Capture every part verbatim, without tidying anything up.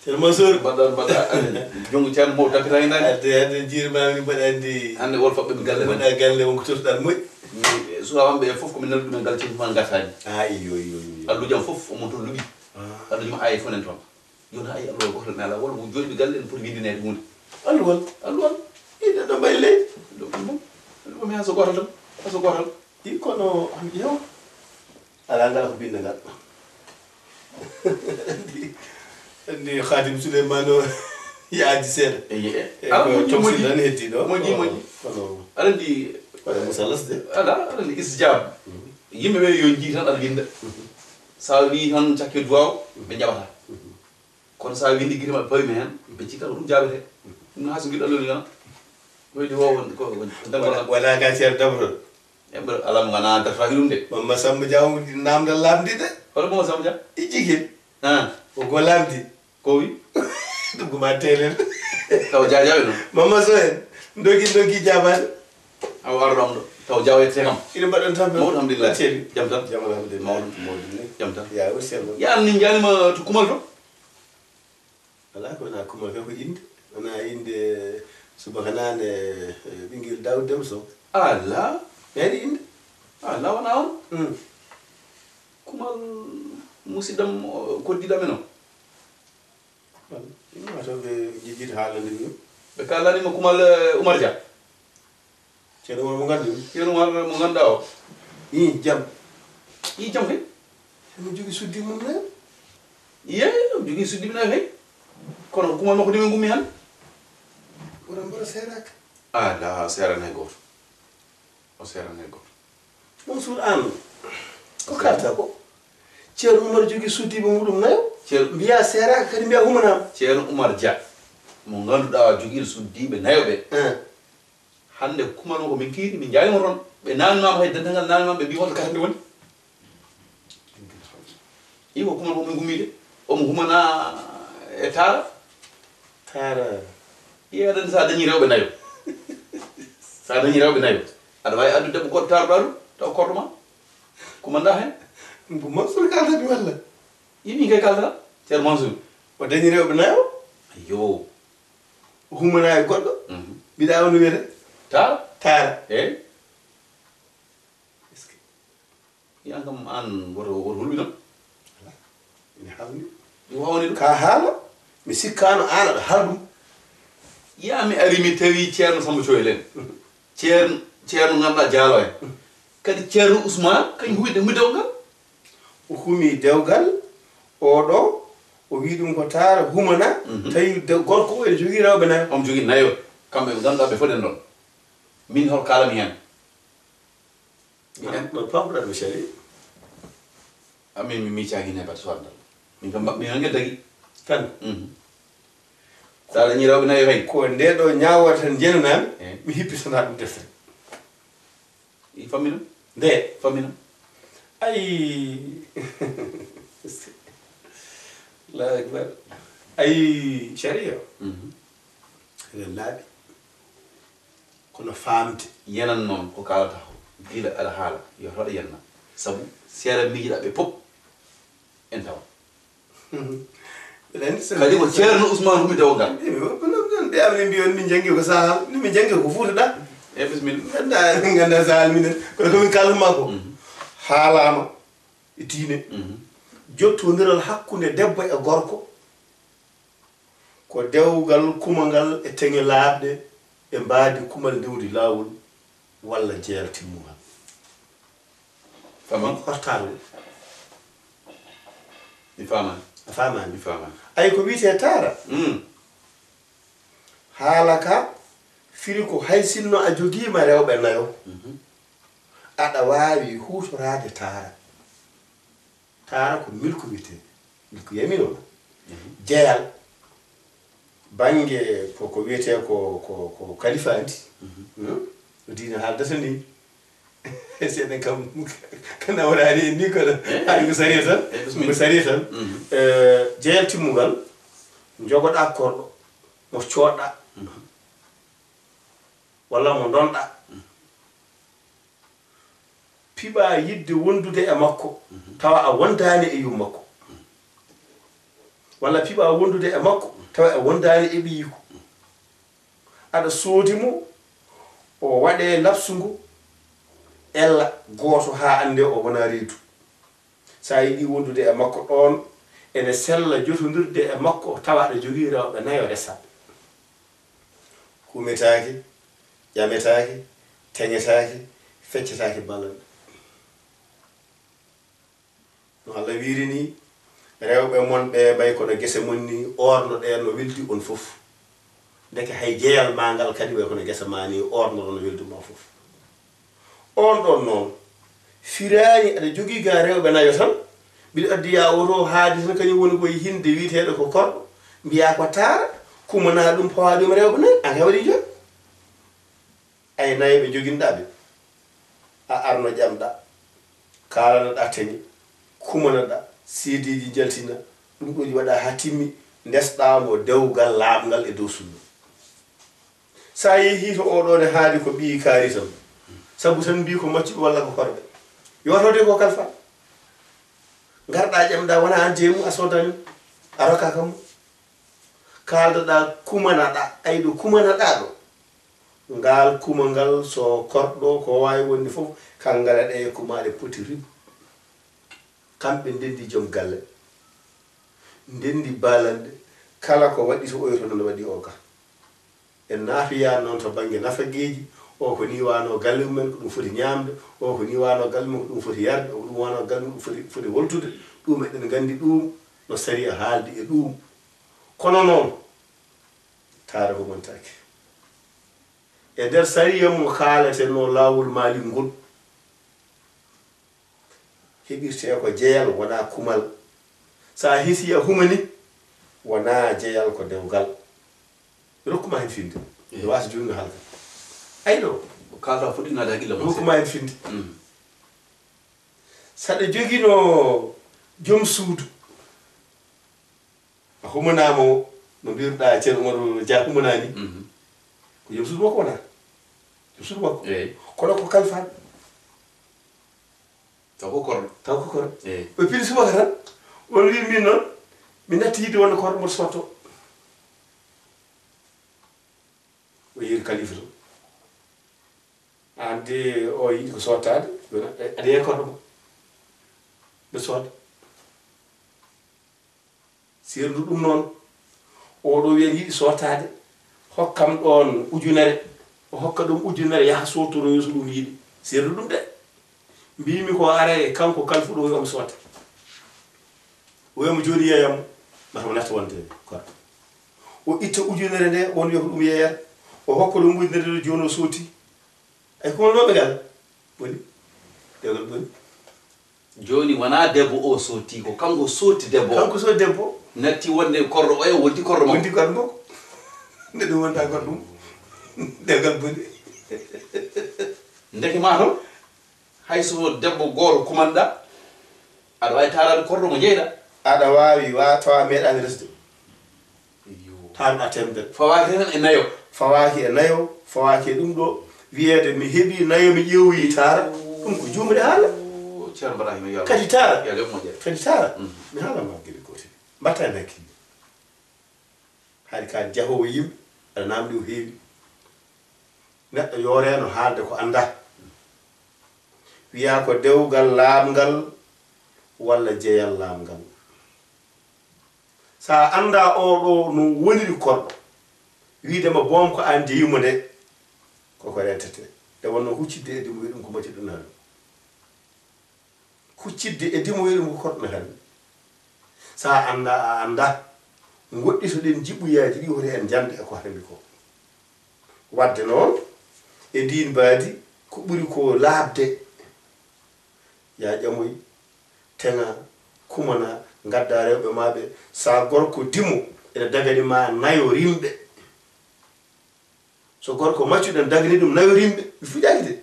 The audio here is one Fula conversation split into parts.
Ceerno Mansour. Mbaɗɗa, mbaɗɗa. Junngo Ceerno Mawɗo tampita heen hannde. Adde, adde, jiirmaami, mbaɗa anndi. Hannde wolof faɓɓe mi galle. Mbaɗa galle, won ko tottuɗaa moƴƴi. Mi, suka am ɓe fof ko mi nelduɓe ngal ceerno ma ngartaani. Ah, iyo, iyo, iyo. Alluuji am fof, omon toon luɓi. Ah. Alluuji ma ayi fof nen toon. Jooni ayi alluwa gooto mi alaa, walla mo jooɗi galle ene poti winndineede huunde. Alluwal? Alluwal. Inde ɗo mbayi leydi. Ɗum, ɗum, ɗum, mi haa so gootal tan. Haa so gootal. I kono, yo. Alaa ngal ko binndangal. Anndi, anndi Khadim Souleymane o yaaji seeɗa. Eyi, e. E, ala ko moƴƴi, Tom moƴƴi. Silla ne heddi ɗo. Moƴƴi, moƴƴi. Kono aɗa anndi, kono Moussa Lass de. Ala, aɗa anndi istijab. Mhm. Yimɓe ɓe yo njii tan aɗa winnda. Mhm. Sa wii tan cakke duwaaw, ɓe njaɓata. Mhm. Kono sa winndi gite maɓɓe pawi mi heen, ɓe cikka ko ɗum jaabete. Ɗum haa so ngiɗɗo lori tan. Ko wayde wo won ko, ko, ko wala, wala ka ceer dabro. Yimɓe alaa mo nganaa dartaaki ɗum de. Mamma Samba Diaw namdal lamdi de. Hoto Mamma Samba Diaw? I jigin. Ah. O go lamdi. Ko wi? Ɗum ko ma telen. Taw jaajawe noon. Mamma Sow en. Ndogi, ndogi jaabaade. Awa arɗo am ɗo. Taw jawete kam. Ina mbaɗɗon tampere. Mawɗo, alhamdulillah. Ceeri. Jam tan. Jam, alhamdulillah. Mawɗo, mawɗo ni. Jam tan. Ya, o sello. Ya, min njaanima to Kumal to? Alaa ko wona Kumal kay ko innde. Wona innde subaka nane, eh, ɓinngel Daawuda Demba Sow. Alaa. Ɓeeri innde. Alaa, wona on. Hmm. Kumal musidɗam, o, koddiɗam en o. Walla, ɗum wata ɓe jejjiti haalande ɗum. Ɓe kaalani mo Kumal, eh, Umar Dia. Ceerno Umar mo nganndi ɗum? Ceerno Umar mo ngannduɗaa o. Ii, jam. Ii, jam kay. Emo jogii suddi mum nayo? Iye, emo jogii suddi mum nayo kay. Kono Kumal makko de min ngummi han. Wona mboɗo seeraaka? Ah, la, seerani hay gooto. O seerani hay gooto. Mansour, aan ko kaalta ko? Ceerno Umar jogii suddiiɓe muɗum nayo? Ceerno mbiyaa seeraaka, kadi mbiyaa humanaama. Ceerno Umar Dia, mo ngannduɗaa o jogii suddiiɓe nayo ɓe. Eh. Hannde Kumal ko min kiiri, min njaari mo toon. Ɓe naamni maama hay dental ngal naamni maama, ɓe mbii holto katande woni. Ii, ko Kumal ko min ngummiide. Omo humana e Taara. Taara. Ii, aɗa anndi so a dañii rewɓe nayo. So a dañii rewɓe nayo, aɗa waawi addude debbo goɗɗo taaruɗaa ɗum, taw korɗo ma. Ko manndaa heen? Ko Mansour kaalta ɗum walla? Ii, min kay kaalta. Ceerno Mansour. O dañii rewɓe nayo? Ayyo. O humana e goɗɗo? Mhm. Mbiɗa woni wiyete? Taara. Taara. Eey. Est-ce que Yan kam aan woto, woto hulɓinan. Ina hawni. Ɗum hawni ɗum. Ka haala, mi sikkaano aan aɗa haala ɗum. Yaa mi ari mi tawi Ceerno Samba Coylen. Ceerno, Ceerno ngannduɗaa Jaalo en. Kadi Ceerno Ousmane, kañum huwide, huwide o ngal. O humi dewgal, oɗo, o wi ɗum ko Taara, humana, mhm, tawi de-, gorko o ene jogii rewɓe nayo. Omo jogii nayo. Kamɓe ɓe ngannduɗaa ɓe fof ɗen ɗon. Min hol kaalami heen? Min an, ɗon pamɗuɗaa mi sari. Amin mi miicaaki ne bat soir dal. Min kam mbaɗ-, min hangel dagi. Tan. Mhm. Sa dañi rewɓe nayo kay. Ko nde ɗo ñaawata tan njenanami, eh, mi hippi sona ɗum deftere. I famminam? Nde? Famminam? Ay. Allahu Akbar. Ay, sariya. Mhm. Eɗen laaɓi. Kono faamde. Yenan noon ko kaalata ko, gila aɗa haala, yo hoɗo yenna. Sabu seeɗa miijiɗaa ɓe pop en tawa. Mbeɗa anndi so kadi ko Ceerno Ousmane humi dewgal. Eyi, mi woppa noon ɗon. Ɓe am ne mbiyon min njanngi ko sahal, min min njanngi ko Fuuta ɗa. Eyi, bisimilla. Ngannda, min ngannda sahal minen. Kono ko min kaalata ma ko. Mhm. Haalaama e diine. Mhm. Jottondiral hakkunde debbo e gorko. Ko dewgal kumangal e teŋe laaɓɗe e mbaadi kumal ndewdi laawol walla jeyal timmungal. Famam? Hortaango. Mi faamaani. A faamaani? Mi faamaani. Ay, ko wiyetee taara? Mm. Haala ka firi ko hay sinno a jogiima rewɓe nayo, mhm, aɗa waawi huutoraade taara. Taara ko milku wiyetee, milku yamino. Mhm. Jeyal, bannge ko, ko wiyetee ko, ko, ko kalifaandi. Mhm. Hmm? Ko diine haaldata ni. Seeɗa kam, ka nawraani en ni kono. Eh, haali ko sariya tan. Eh, bismilla. Ko sariya tan. Mhm. Eh, jeyal timmungal, njogoɗaa korɗo. Mo cooɗɗaa walla mo ndonɗaa, piɓaa yiɗde wondude e makko tawa a wondaani e yummakko, walla piɓaa wondude e makko tawa a wondaani e ɓiyiiko. Aɗa soodi mo, o waɗee lapsu ngu ella gooto haa anndee o wonaa reedu. So a yiɗii wondude e makko ɗoon, ene sella jotondirde e makko tawa aɗa jogii rewɓe nayo resaaɓe. Kumetaake, ƴametaake, teŋetaake, feccetaake ballal. No Allah wiiri ni, rewɓe mon ɓe mbay kono gese mon ni, oornoɗee no weldi on fof. Ndeke hay jeyal maa ngal kadi way kono gese maa ni, oornoɗo no weldi maa fof. Oon ɗoon noon, firaani aɗa jogii ga rewɓe nayo tan, mbiɗa addi yaa oto haadi tan, kañum woni koye hinde wiyeteeɗo ko korɗo, mbiyaa ko taara, kumanaa ɗum, pawaa ɗum rewɓe nayo, aan kay waɗi jooni. Ay nayo ɓe njoginɗaa ɓe, a arno ƴamɗaa, kaalanoɗaa teŋe, kumanoɗaa, seedeeji njaltina, ɗum ɗooji waɗaa haa timmi, ndesɗaa mo dewgal laaɓngal e dow sunna. So a yehii to oo ɗoo ne haali ko ɓiyi kaari tan, sabu tan mbii ko maccuɓe walla ko korɓe, yotode ko kalfa. Ngarɗaa ƴamɗaa, wonaa aan jeyi mum, a soodani mum, a rokkaaka mum. Kaaldoɗaa, kumanaɗaa, ay ɗo kumanaɗaa ɗo. Ngaal kuma ngal, so korɗo, ko waawi wonde fof, kal ngala ɗe kuma ɗe poti ribu. Kamɓe ndenndi joom galle, ndenndi baalanɗe, kala ko waɗi to oyo to noon waɗi o ka. En naatoyaa noon to bannge nafageeji, o ko nii waano galle mumen, ko ɗum foti ñaamde, o ko nii waano galle mum, ko ɗum foti yarde, o ko ɗum waano galle mum, foti, foti woltude. Ɗum eɗen nganndi ɗum no sariya haaldi e ɗum. Kono noon, taara humantaake. E nder sariya mo kaalatenoo laawol Maalik ngol, heɓirtee ko jeyal, wonaa kumal. So a hiisii a humanii, wonaa jeyal, ko dewgal. Mi rokku ma heen fiɗnde. Mi waasa jooni no haalka. Ay ɗo. Ko kaalɗaa fof ɗinaade hakkille. Mi rokku ma heen fiɗnde. Mm. Saɗa joginoo joom suudu, a humanaama o, no mbiruɗaa Ceerno Umaru Jah humanaa ni. Mhm. Ko joom suudu makko wonaa? Joom suudu makko. Eey. Kono ko kalfaaɗo. Taw ko korɗo. Taw ko korɗo. Eey. Ɓe pini subaka tan, on wii min noon, mi natti yiɗde wonde korɗo mboɗo sotto. O yehi kalifa to. Aan de o yiɗi ko sottaade, aɗa yeeya korɗo ma. Ɓe sooda. Seerndu ɗum noon, oɗo wiya yiɗi sottaade, hokkam ɗoon ujunere. O hokka ɗum ujunere, yaha sottoroyo so ɗum yiɗi. Seerndu ɗum de. Mbiimi ko aray kanko kalfuɗo o yo omo sotta. O wiya mo jooni yeeyam, mata mo natta wonde korɗo. O itta ujunere nde, won yo ko ɗum yeeyata. O hokka ɗum ujunere nde, jooni o sotti. Ay, ko wonnoɓe ngal boni. Dewgal boni. Jooni wonaa debbo o sotti, ko kanko sotti debbo o. Kanko sotti debbo. Natti wonde korɗo oya, wonti korɗo makko. Wonti korɗo makko. Nde ɗum wonta korɗo ɗum. Dewgal boni. Ndeke ma toon, hay so debbo gooto kumanɗa, aɗa waawi taaraade korɗo mo jeyɗa. Aɗa waawi, wa-, tawa meeɗaani resde. Iyo. Tan a temdere. Fawaaki tan e nayo. Fawaaki e nayo, fawaaki e ɗum ɗo. Wiyeede mi heɓii nayo, mi ƴeewoyi taara. Ɗum ko juumre haala. Ceerno Ibrahima, yo Allah. Kadi taara. Yo Allah yoɓ moƴƴere. Kadi taara. Mm. Mi haala ma gila gootel. Mbatta e nayi kii. Hari ka jahoowo yimɓe, aɗa namdi o heewi. Neɗɗo yooreeno haalde ko anndaa. Wiyaa ko dewgal laaɓngal walla jeyal laaɓngal. So a anndaa oo ɗoo no woniri korɗo, wiide ma boom ko aan jeyii mo nde, koko rentete. Nde wonnoo huccidde e dimoyi ɗum ko maccuɗo naaɗo. Huccidde e dimoyi ɗum ko korɗo naaɗo. So a anndaa, a anndaa. Ngoɗɗitoɗen jiɓɓuyaaji ɗi woni en njande e ko hannde ko. Wadde noon, e ndiin mbaadi, ko ɓuri ko laaɓde, yaa ƴamoy, teŋa, kumana, ngadda rewɓe maa ɓe. So a gorko dimo, ene dagani ma nayo rimɓe. So gorko maccuɗo ene dagani ɗum nayo rimɓe, mi fuɗaaki de.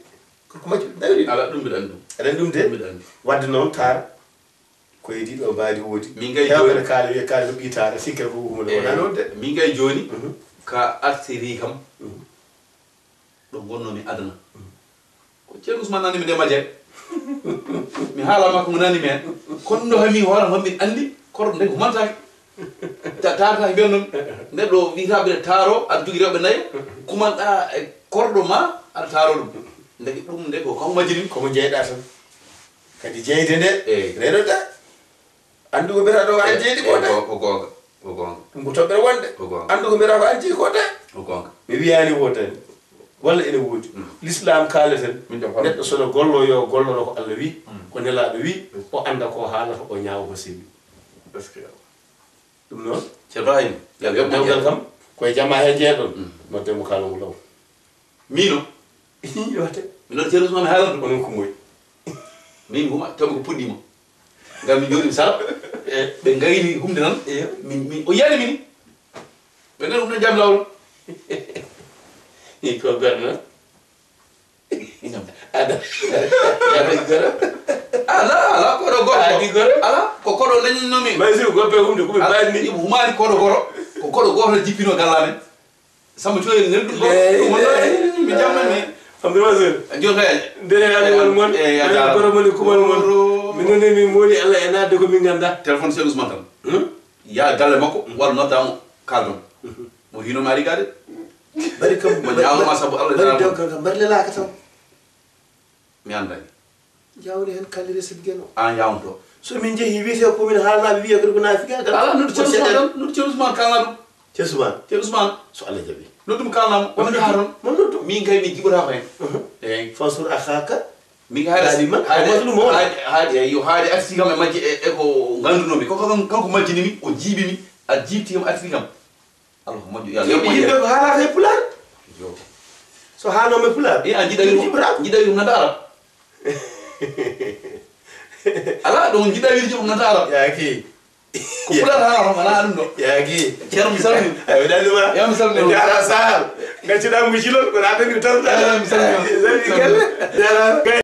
Gorko maccuɗo nayo rimɓe. Ala, ɗum mbiɗa anndi ɗum. Aɗa anndi ɗum de? Ɗum mbiɗa anndi. Wadde noon, taara. Ko e ɗiɗo mbaadi woodi. Min kay heewɓe jooni ne kaala, wiya kaala ko ɓii taara, sikkata ko ɗum woni. Wonaa noon de. Min kay jooni, mhm, Ka artiri kam ɗo gonnomi adana. Ko Ceerno Usmaan nani mi nde majjere. Mi haala makko mo nani mi hen. Kono ɗo hami hoore hon min anndi korɗo nde ko mantaake. Taartaake mbiyan noon neɗɗo wiyata ɓe taaro aɗa jogi rewɓe nayo, kumanɗa e korɗo ma aɗa taaro ɗum. Ndeke ɗum nde ko kanko majjini. Komo jeyɗa tan. Kadi jeyde nde renoɗa. Anndu ko mbiyata ɗo ko an jeyɗi ko de. Ko goonga, ko goonga. Ɗum ko toɓɓere wonde. Ko goonga. Anndu ko mbiyata ko an jeyi ko de. Ko goonga. Mi wiyaani wotani. Walla ene woodi. L'islam kaaleten. Neɗɗo sono gollo yo golloro ko Allah wi, ko nelaaɗo wi, o annda ko haalata, o ñaawa ko selli. Ɗum noon. Ceerno Ibrahima, yalla yoɓ mo dewgal kam koye jama he jeeɗon. Nodde mo kaalamo law. Miino. Yote. Mino Ceerno Usmaan haalata ɗum. Onon ko moy? Min huma tawi ko puɗɗiima. Ngam min jooɗi mi sara. Ɓe ngayni humde noon. Min min o yiyani min. Ɓe ngari humde jam lawol. Ni ko garna. Ada. Ada goro. Ala ala ko ɗo gorko. Adi goro. Ala ko koɗo leñinnomi. Maysiru goppe humde ko ɓe banni. Ibu humani koɗo goro. Ko koɗo goto jippino gallamen. Samba Cuuɗe nel ɗum ɗo. Ɗum wonno mi jamnan mi. Abdoul Mansour. Jota. Ndene haalugol mon. Eyi a jarama. Kono moni kumal mon. Min nene min moni Allah e nadde ko min ganda. Téléphone Cheikh Ousmane tan. Ya galle makko walla noddamo kaldon. Mo hino mari gade. Bari kam mo ñaawma sabu Allah bari jarama. Dewgal kam bari lelaka tan. Mi andani. Jawle hen kalire sibgeno. An yawnto. So min jeehi wiite ko min haalnaaɓe wiye kadi ko naafiqe. Ala noddu Ceerno Ousmane tan, noddu Ceerno Ousmane kalna ɗum. Ceerno Ousmane. Ceerno Ousmane. So Allah jaɓi. Noddu mi kalna mo. Wonde haa toon. Mon noddu. Min kay mi jiɓotaako hen. Eyi. Fansur akhaka. Min kay haade haade haade yo haade arti kam e majje e ko nganndunomi ko kanko majjini mi o jiiɓi mi a jiiɓti kam arti kam. Allah ko moƴƴo yo Allah moƴƴo. Yimɓe ko haalata e pulaar. So haalnooma e pulaar. E a jiɗa wiide jiɓra jiɗa wiide nata arab. Ala ɗum jiɗa wiide jiɗa nata arab. Yaaki. Ko pulaar haalata wona ɗum ɗo. Yaaki. Ceerno mi salmini. Ay mi dali ma. Ya mi salmini. Jaara sahal. Gaccuɗa mo jilol ko na dañi tan. Ay mi salmini. Salmini gelle. Jaara.